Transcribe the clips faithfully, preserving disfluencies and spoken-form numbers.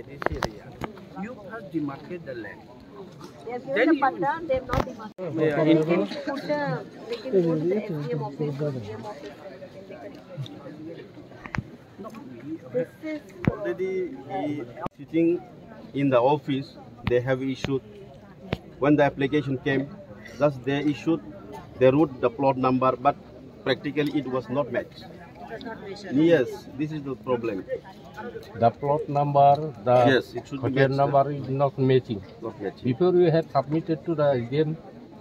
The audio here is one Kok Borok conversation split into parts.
This area. You first demarcate the land. They have given the patta, they have not demarcated. Yeah, in, in put the, they can go to the S D M office, D M office. This is already the sitting in the office, they have issued. When the application came, just they issued, they wrote the plot number, but practically it was not matched. Yes, this is the problem. The plot number, the Yes, it should be hotel matched. number is not matching. Not matching. Before we have submitted to the S D M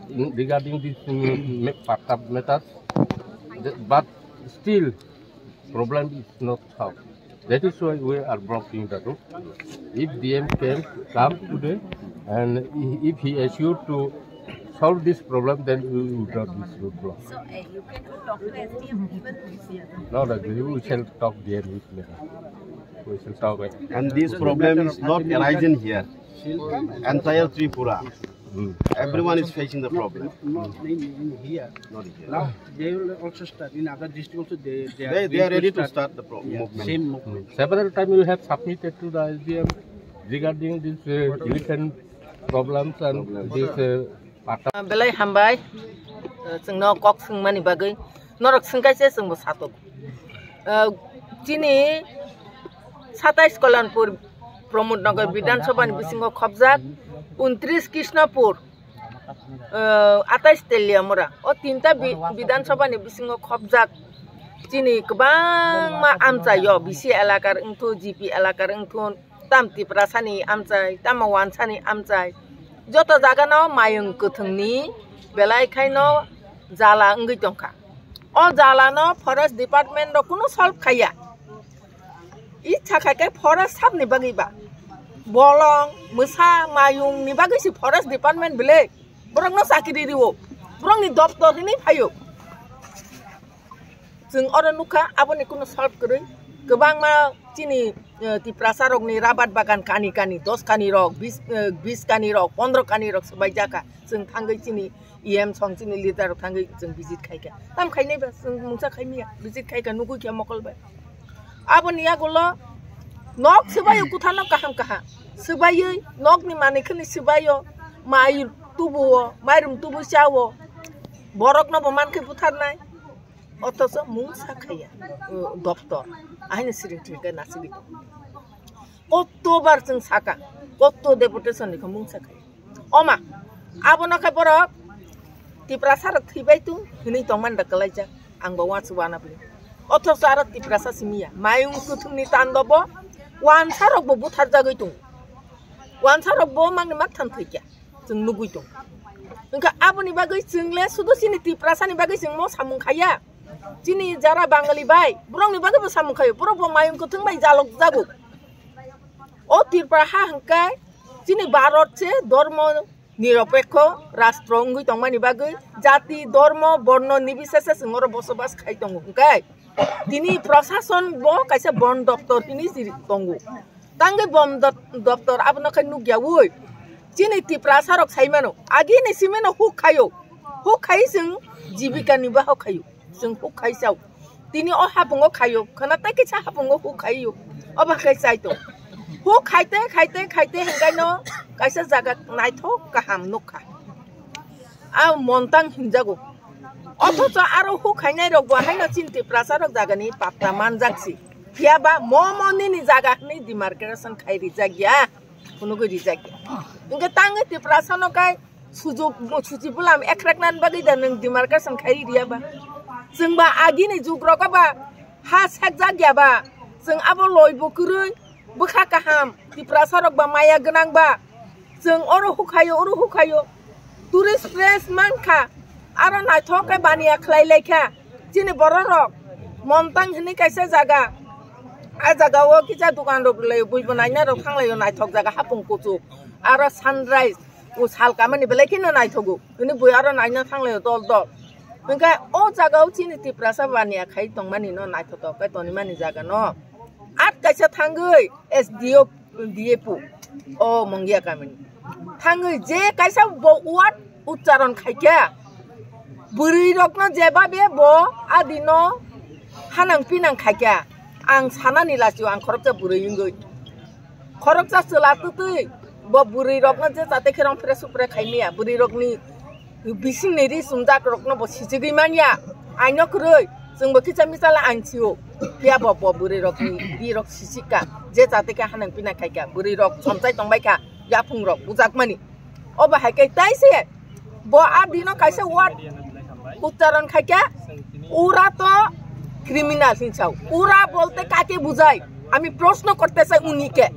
in regarding this, um, ma-, patta matters, the, but still problem is not solved. That is why we are blocking the road. If D M can come today and if he assured to solve this problem, then we will drop this road block. So, uh, you can talk to S D M even this year. No, no, we shall talk there with me. We shall talk. And this problem is not arising here. Entire Tripura. Hmm. Everyone is facing the problem. Not in, in here. Not here. Now they will also start in other district also. They, they are They, they are going ready to start the pro-, movement. Same movement. Several time you have submitted to the S D M regarding this, uh, written problems and this, uh, patta. Belai hambai, uh, chwngno kok swngmani bagwi. Norok swngkhaise chwngbo satok. Uh, chini satais Kalyanpur Pramod Nagar Bidhan Sabha ni bisingo khopjak, untris Krishnapur, uh, atais Teliamura. O tinta bi-, Bidhan Sabha ni bisingo khopjak. Chini kwbangma amchaio, B C elakar wngthu, G P elakar wngthu, tam Tiprasani amchai, tamo wansani amchai. Joto jagano mayung kwthwngni belai khaino jala wngwi tongkha. O jalano forest department rok kunu solve khaiya. Itha khai khe forest sabni bagwi ba. Bolong, mwsa, mayung ni bagwi se forest department bele. Borokno chakiri riwo. Borokni doptor hwnwi phaio. Chwng oro nukha, aboni kunu solve kwrwi. Kwbangma chini, eh, Tiprasa rokni rabat bagan kani kani, dos kani rok, bis, eh, bis kani rok, pondro kani rok swbaijak kha. Chwng thangwi chini E M song chini leader rok thangwi chwng visit khaikha. Tam khainai ba chwng mungsa khaimya, visit khaikha, nugwi kha mokol bai. Aboni yagulo nok swbaio, kutharno kaham kaha. Swbaiwi nokni manwi khani swbaio, mai tubuo, mairum tubu chao. Borokno bo mankhe butharnai. Othocho mungsa khaiya, uh, doptor. Ahaino siring thwngkhe nasigi tongo. Kotto bar chwng saka, kotto deputation ni khe mungsa khaiya. Oma, abono khe borok Tiprasa rok thwibai tung hinwi tongmani da kwlaijak, ang bo uansuk uanabli. Othocho aro Tiprasa simiya, mayung kuthumni tandobo wansa rokbo butharjagwi tongo. Wansa rokbo mangni maktham thwikya, chwng nugwi tongo. Wngkha aboni bagwi chwng le sudu chini Tiprasa ni bagwi chwng mo samung khaiya. Chini jara Bangali bai, borokni bagwi bo samung khaio, borok bo mayung kuthung bai jalok jago. O Tripura ha hwnkhe chini Bharat se dormo niropekho rastro wngwi tongmani bagwi jati, dormo, borno nibisese chwng oro bosobas khai tongo. Hwnkhe tini prashason bo kaisa bon doptor hinwi si tongo. Tangwi bom dot-, doptor abono khe nukyaui. Chini Tiprasa rok saimano, agini simino huk khaio. Huk khai chwng jibika ni baho khaio. Chwng huk khai chao. Tini o hapungo khaio. Khana tai kisa hapungo huk khaio. Oba khai chai to. Huk khaite, khaite, khaite hingkaino kaisa jaga naithok kaham nukha. A montang hinjago. Othocho aro huk khainai rok bo haino chini Tiprasa rok jagani patta manjak si. Phiya ba mo mo nini jaga hwnwi demarcation khai rijak ya. Phunugwi rijak ya. Hwnkhe tangwi Tiprasa no kai sujuk, suchi bulam ekrak nan bagwi da nwng demarcation khai riya ba. Chwng ba agini jug rogo ba ha sekjak ya ba. Chwng abo loi bo kwrwi bwkha kaham Tiprasa rok ba maya gwnang ba. Chwng oro hukhaio, oro hukhaio. Tourist place mankha. Aro naithok khe baniya khlai laikha. Chini borok rok Montang hwnwi kaisa jaga. A jaga o kisa dukan rok le bui bo naina rok thanglaio, naithok jaga hapung kuchuk. Aro sunrise o sal kamani belai kheno naithogo. Hwnwi bui aro naina thanglaio dol dol. Hwnkhe o jaga o chini Tiprasa baniya khai tongmani no naithotok khe tonimani jaga no. At kaisa thangwi S D O D A P o Mongia kamini. Thangwi je kaisa bo word uchcharon khaikha, bwrwi rokno jebabe bo adino hanang pinang khaikha, ang sanani lachio ang khoroksa bwrwi wngwi. Khoroksa chwla twtwi bo bwrwi rokno je jate khe rong phre supre khai maya, bwrwi rokni bisingni ri chumjak rokno bo sichigwi manya. Aino kwrwi chwngbo kisa misa le ain sio. Phiya bo, bo bwrwi rokni ri rok sichikha, je jate khe hanang pinang khaikha, bwrwi rok chomchai tongbaikha, yaphung rok bujakmani. Obo hai khe tai se bo a dino kaisa word uchcharon khai khe, "Ura to criminal" hinsao. "Ura bolte kake bujai? Ami proshno korte chai unike.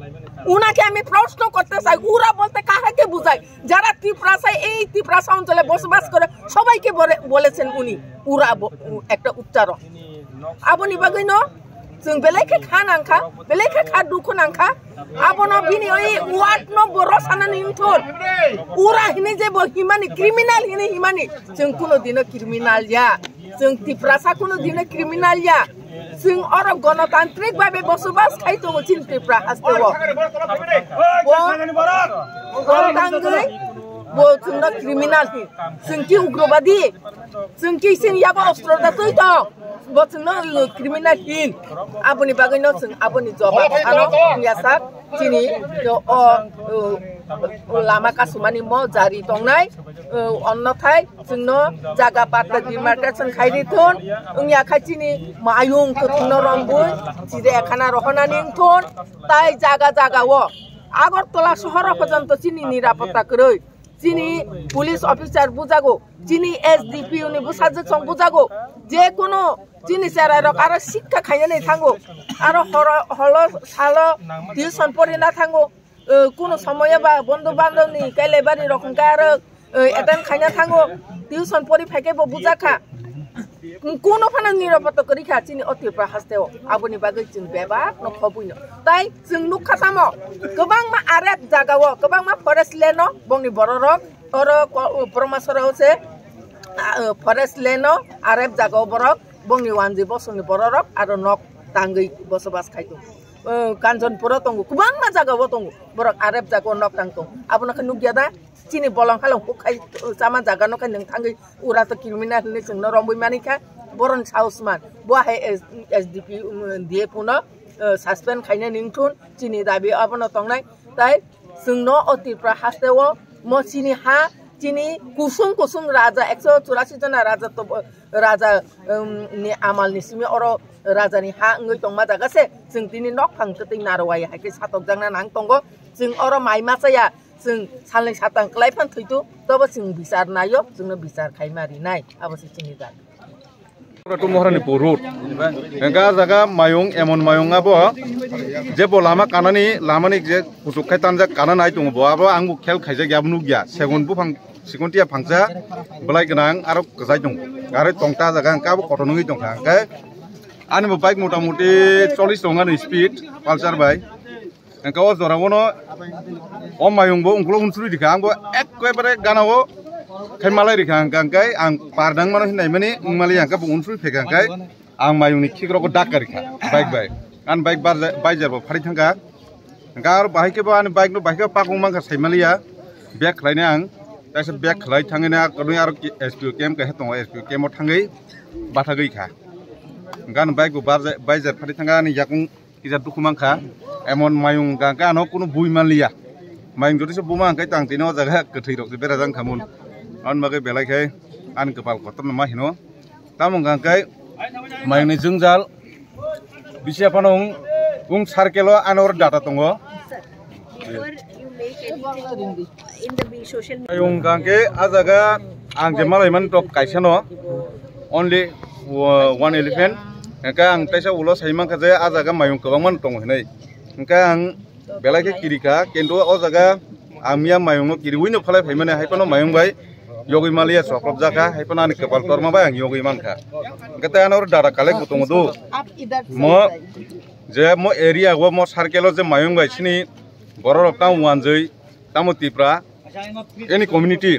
Unake ami proshno korte chai, ura bolte kahake bujai? Jara Tiprasa, ei Tiprasa onchole bosobas kore, sobaike bore-, bolechen uni ura bo-, ekta uchcharon." Aboni bagwino chwng belai khe kha nangkha, belai khe kha dukhu nangkha. Abono bini oi word no bo rosana ni wngthun. Ura hini je bo himani, criminal hini himani. Chwng kuno dino criminal ya. Chwng Tiprasa kuno dino criminal ya. Chwng oro gonotantrik babe bosobas khai tongo chini Tripura haste o. Bo, bo tangwi bo chwngno criminal hin. Chwng ki ugrobadi. Chwng ki chini yago ostro da twi tong. Bo chwngno criminal hin. Aboni bagwino chwng aboni jobab ano ya sir. Chini o, o, o lama kasumani mo jari tongnai, o, onno thai chwngno jaga patta demarcation khairi thun, wngya kha chini mayung kwthwngno rombui chire khana rohonani wngthun, tai jaga jaga o Agartala sohoro porjonto chini nirapotta kwrwi, chini police officer bujago, chini S D P O ni bwsajwk song bujago, je kono chini cherai rok aro sikha khainani thango, aro horo, holo, salo tuition porina thango, eh, kuno somoyo ba bondhu bandhobni kailai bari rok hwnkhe aro, eh, attend khaina thango, tuition pori phaikhe bo bujakha. Kuno phano nirapotta kwrwi kha chini o Tripura haste o, aboni bagwi chwng bebak no khobuino. Tai chwng nukha tamo, kwbangma arep jaga o, kwbangma forest land o bongni bororok, oro ko-, Poromasora o se, ah, forest land o arep jaga o borok bongni wanjwi bosongni bororok aro nok tangwi bosobas khai tongo. Eh, Kanchanpur o tongo, kwbangma jaga o tongo, borok arep jaga o nok tang tongo. Abono khe nukya da? Chini bolong halong huk khai chama jaga no khai nwng thangwi ura to criminal hinwi chwngno rombwi mani kha, boron saus man. Bo hai S-, S D P, um, D F O no, uh, suspend khaina ningthun chini dabi abono tongnai. Tai chwngno o Tripura haste o mo chini ha, chini kusung kusung raja ekso churasi jona raja to, raja, um, ni amal ni simi oro raja ni ha wngwi tongma jaga se chwng tini nok phang twtwi narwai hai khe satokjakna nang tongo. Chwng oro mai masa ya, chwng salnwi satang kwlai phan thwitu, tobo chwng bichar naio, chwngno bichar khaima rinai, abo se chini jaga. Tumharani purut. Engka jaga mayung, emon mayung abo, je bo lama kanani, lamani je kuchuk khai tanjak kana nai tongo bo, abo ang bo khel khaijak ya, abo nukya. Segun buphang, segun tiya phangsa, belai gwnang, aro kwchai tongo. Aro tongta jaga engka abo kotor nungwi tongkha. Engkhe ani bo bike mota moti chollish tongani speed, Pulsar bai. Engka o jora o no o mayung bo ungkulo unsuri rikha, ang bo ekkebare gana o khai malai rikha, engka, engkai ang par nang mano hinai mani wng mali, engka bo unsuri phaikha, engkai ang mayung ni khikrok o dakka rikha bike bai. Ang bike bar, bai jar bo phari thangkha, engka aro bahai khe bo ani bike no bahai khe pakung mankha sai maliya, back khlai nai ang, taisa back khlai thangwi na kwrwi aro S P O camp kaisa tongo, S P O camp o thangwi bathagwi kha, engka ani bike bo bar, bai jar phari thangkha ani yakung. Kisa dukhu mankha, emon mayung hwnkha khe ano kunu bui manliya. Mayung jotose buma hwnkhe tang tini o jaga kwthwi rok se berajak wngkha mun. Aboni bagwi belai khe ani kwpal kotorno ma hino. Tamo hwnkha khe mayungni jwngjal bisi phano wng, wng circle o ano oro data tongo. Whenever you make anything in the social media. Ayung hwnkha khe a jaga ang je malai mani tok kaisa no, only, uh, one elephant. Hwnkhe ang teisa ulo sai mankha je a jaga mayung kwbangma no tongo hinwi. Hwnkhe ang belai khe kiri kha, kintu o jaga ang miya mayung no kiriwi no phalai phaimani, hai phano mayung bai yogwi maliya, chokrop jakha, hai phano ani kwpal torma bai ang yogwi mankha. Hwnkhe tei ano data collect bo tongo do. Mo je mo area o, mo circle o je mayung bai sini borok rok tamo wanjwi, tamo Tipra, any community,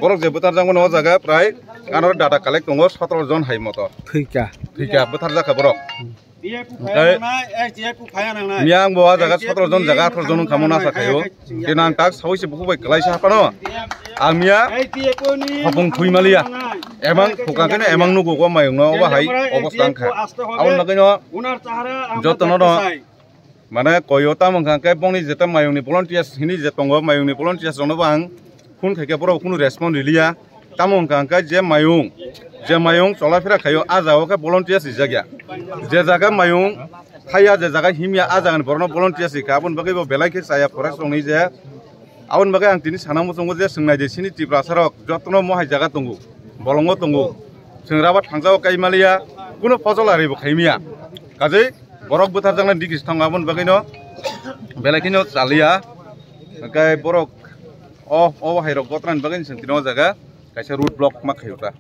borok je bwtarjak mano o jaga prai ano data collect tongo sotoro jon hai moto. Thwikha. Thwikha, bwtharjakha borok. Tei miya ang bo o jaga sotoro jon jaga atharo jon wngkha mo nasa khaio. Khe nang tak sawi se bukhuk bai kwlai sa phano. Ang miya hopung thui maliya. Emang phuka khe no emang nugo o mayung no obo hai obostha wngkha. Aboni bagwi no jotono no Mane koyo tamo hwnkha khe bongni jeta mayungni volunteers hini je tongo, mayungni volunteers rokno bo ang phone khaikhe borok kunu respond riliya. Tamo hwnkha khe je mayung, je mayung cholaphera khaio, a jagao khe volunteers rijak ya. Je jaga mayung thaiya, je jaga himya, a jagani borokno volunteers rikha. Aboni bagwi bo belai khe chaya forest rokni je Aboni bagwi ang tini sana muchungo je chwng nai di, chini Tiprasa rok jotono mohai jaga tongo, bolongo tongo, chwng raba thangjao kai maliya, kuno pojol ari bo khaimiya. Kajei borok bwtharjaknai digi se thango, aboni bagwino belai kheno chaliya. Hwnkhe borok o, o hai rok gotrani bagwi chwng tini o jaga kaisa road block ma khaio ta.